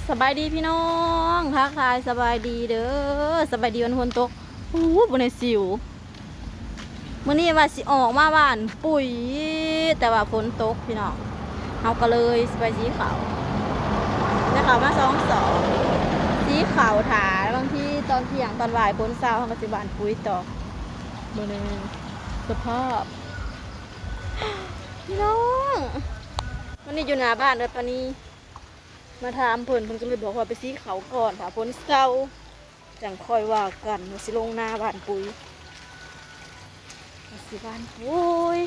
ສະບາຍດີພີ່ນ້ອງ ທັກທາຍສະບາຍດີເດີ ສະບາຍດີວັນຝົນຕົກ. ໂອ້ ບໍ່ໄດ້ຊິວ ມື້ນີ້ວ່າຊິອອກມາຫວ່ານປຸ໋ຍ ແຕ່ວ່າຝົນຕົກພີ່ນ້ອງ ເຮົາກໍເລີຍຊິໄປສີເຂົ້າ ໄດ້ເຂົ້າມາສອງສອບ ສີເຂົ້າຖ້າ ບາງທີຕອນທ່ຽງຕອນບ່າຍຝົນເຊົາ ເຮົາກໍຊິຫວ່ານປຸ໋ຍຕໍ່. ມື້ນີ້ສະພາບ ພີ່ນ້ອງ ວັນນີ້ຢູ່ໜ້າບ້ານເດີປານີ ມາຖາມເພິ່ນ ເພິ່ນກໍເລີຍບອກວ່າໄປສີເຂົ້າກ່ອນ ຖ້າຝົນເຊົາ ຈັ່ງຄ່ອຍວ່າກັນວ່າຊິລົງນາຫວ່ານປຸ໋ຍ ວ່າຊິຫວ່ານປຸ໋ຍ.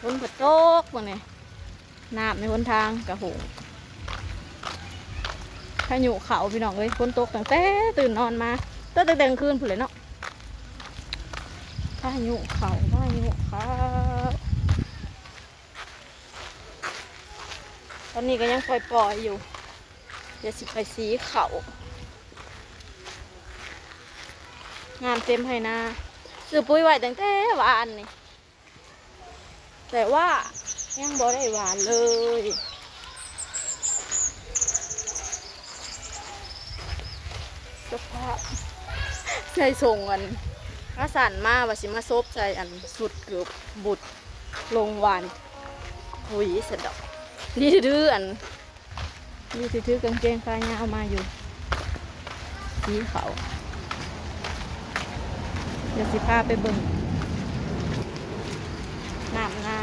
ຝົນກໍຕົກມື້ນີ້ ນ້ຳໃນຫົນທາງກະໂຫງ ພາຍຸເຂົ້າພີ່ນ້ອງເອີຍ ຝົນຕົກຕັ້ງແຕ່ຕື່ນນອນມາ ຕົກຕັ້ງແຕ່ກາງຄືນພຸ້ນແຫຼະເນາະ. ພາຍຸເຂົ້າ ພາຍຸເຂົ້າ ຕອນນີ້ກໍຍັງປ່ອຍໆຢູ່ ດຽວຊິໄປສີເຂົ້າ ງາມເຕັມໄຮ່ນາ ຊື້ປຸ໋ຍໄວ້ຕັ້ງແຕ່ວານນີ້ ແຕ່ວ່າຍັງບໍ່ໄດ້ຫວ່ານເລີຍ. ສະພາບ ໃສ່ສົ່ງອັນຂາສັ້ນມາ ວ່າຊິມາສົບໃສ່ອັນຊຸດເກີບບຸດ ລົງຫວ່ານປຸ໋ຍຊັ້ນດອກ. ດີດື້ອັນ ນີ້ຊິຖືກາງເກງຂາຍາວມາຢູ່ ສີເຂົ້າ ດຽວຊິພາໄປເບິ່ງນ້ຳນາ.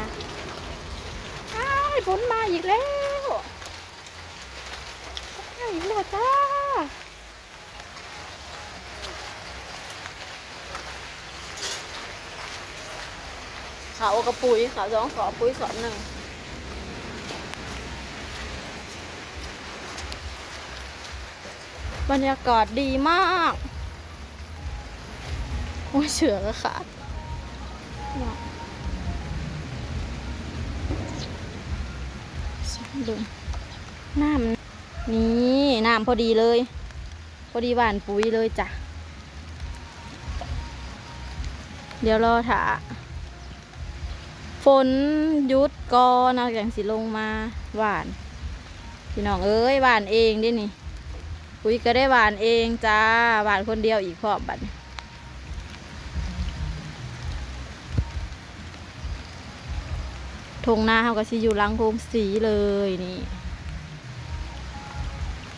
ອ້າຍ ຝົນມາອີກແລ້ວ ມາອີກແລ້ວຈ້າ. ເຂົ້າກັບປຸ໋ຍ ເຂົ້າສອງສອບ ປຸ໋ຍສອບໜຶ່ງ. ບັນຍາກາດດີມາກ ໂອ້ຍ ເສື້ອກໍຂາດເນາະ. ເບິ່ງນ້ຳ ນີ້ ນ້ຳພໍດີເລີຍ ພໍດີຫວ່ານປຸ໋ຍເລີຍຈ້ະ. ດຽວລໍຖ້າຝົນຢຸດກ່ອນ ເຮົາຈັ່ງຊິລົງມາຫວ່ານ ພີ່ນ້ອງເອີຍ. ຫວ່ານເອງເດ້ນີ້ ປຸ໋ຍກໍໄດ້ຫວ່ານເອງຈ້າ ຫວ່ານຄົນດຽວອີກພ້ອມບັດນີ້. ທົ່ງນາເຮົາກໍຊິຢູ່ຫຼັງໂຮງສີເລີຍນີ້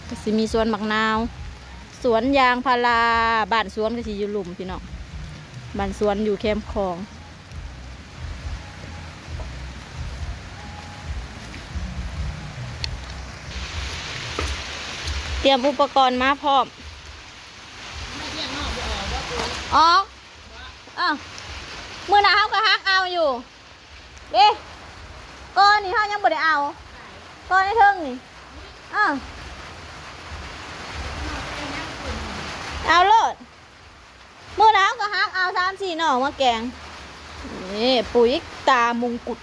ກໍຊິມີສວນໝາກນາວ ສວນຢາງພາລາ. ບ້ານສວນກໍຊິຢູ່ລຸ່ມພີ່ນ້ອງ ບ້ານສວນຢູ່ແຄມຂອງ. ຕຽມອຸປະກອນມາພ້ອມ ອອກ ເອີ ມື້ໜ້າເຮົາກໍຫັກເອົາຢູ່ເດ້ ກ້ອນນີ້ເຮົາຍັງບໍ່ໄດ້ເອົາ ກ້ອນໃນເທິງນີ້ ເອີ ເອົາໂລດ. ມື້ໜ້າເຮົາກໍຫັກເອົາສາມສີ່ໜໍ່ມາແກງ. ນີ້ ປຸ໋ຍຕາມຸງກຸດ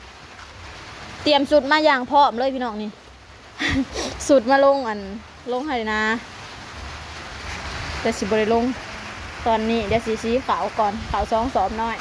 ຕຽມຊຸດມາຢ່າງພ້ອມເລີຍພີ່ນ້ອງນີ້. ຊຸດມາລົງອັນ ລົງໄຮ່ນາ ແຕ່ຊິບໍ່ໄດ້ລົງຕອນນີ້ ດຽວຊິສີເຂົ້າກ່ອນ ເຂົ້າສອງສອບນ້ອຍ.